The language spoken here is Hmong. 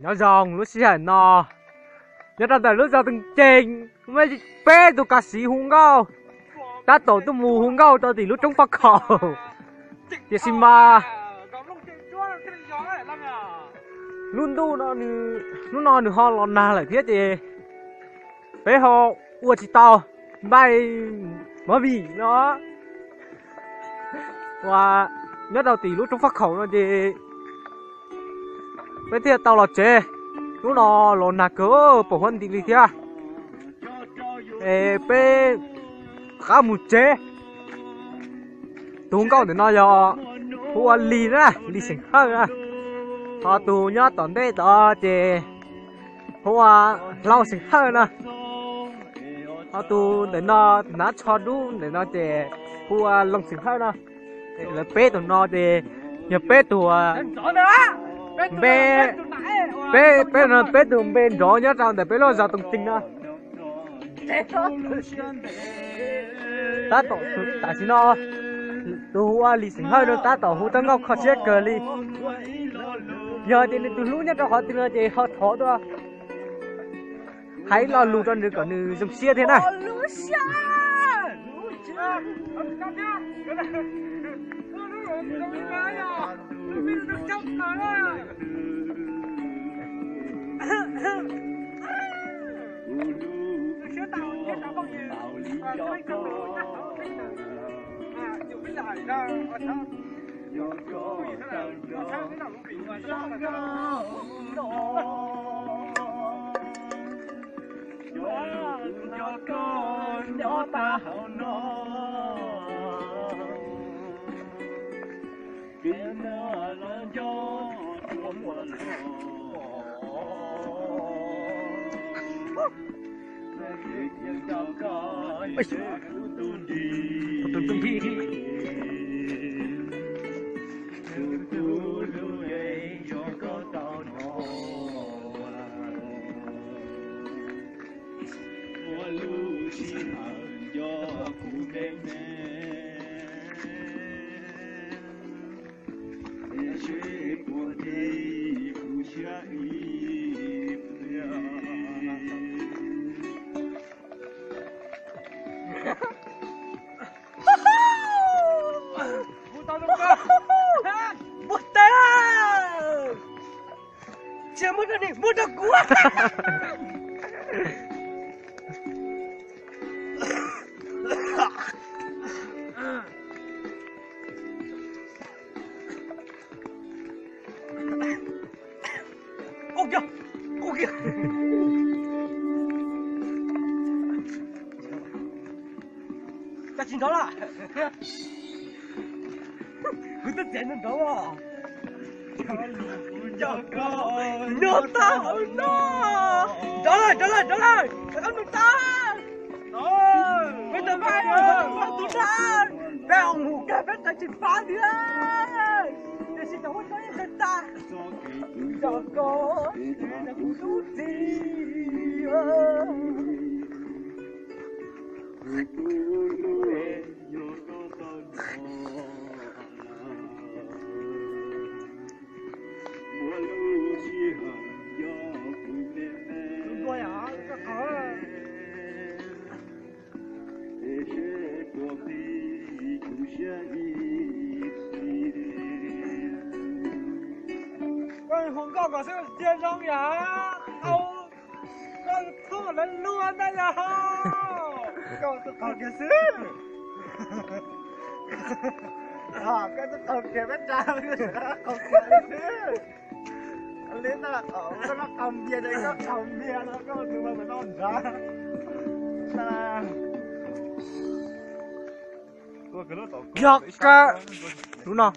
Nyob zoo lub sij hawm no, nyob rau ntawm lub zos Tooj Cees, muaj peb tug kav xis hu nkauj, tab tom tuaj mus hu nkauj rau tim lub roob Faj Khaum. Tiam sis mas lub ntuj no, hnub no nws ho los nag lawm thiab ces peb ho ua tsis tau npaij movie no. Uas nyob rau tim lub roob Faj Khaum no ces peb thiaj tau los tsev. Hnub no los nag kawg pom huab nti li thiab. Es peb rov qab mus tsev. Tus hu nkauj ntawm no yog hu ua Lis na, Lis xeem Hawj na. Ho tus nyob tom ntej tod ces hu ua Hlau xeem Hawj na. Ho tus ntawm no, hnav tsho dub ntawm no ces hu ua Loos xeem Hawj no. Lawv peb tug no ces yog peb tug npe, peb, peb no peb tug npe nrov nyob rau ntawm peb lub zos Tooj Cees no. Tab tom tam sim no tus hu ua Lis xeem Hawj no tab tom hu tau nkauj kho siab kawg li. Yog tias nws tus hlub nyob rau qhov twg no ces ho thov tuaj hais lo lus rau nws kom nws zoo siab thiab na. Muab tag, tsis muab rau nws, muab rau kuv. Ua kiag, ua kiag. Cas tsis nrov lawm? Kuv twb txiav nrov nrov os. Nrov tag hauv no. Nrov lawm, nrov lawm, nrov lawm, rov qab mus tag. Peb tau pab, pab tus dag, peb mus kawg peb tau tsis pab thiab. Tiam sis cov huab cua yeej tawg tag. Nrov ko, kuv lub txiv. Koj hu nkauj kom xwb cia zoo yom. Au, koj thub lawv lub ntawd yog. Koj tus qaug kiag xwb. Koj tus qaug kiag peb tsa, qaug kiag xwb. Li ntawd, koj qaug npias ces koj qaug npias no, koj tus mas noj nrad. Yog kab lub no.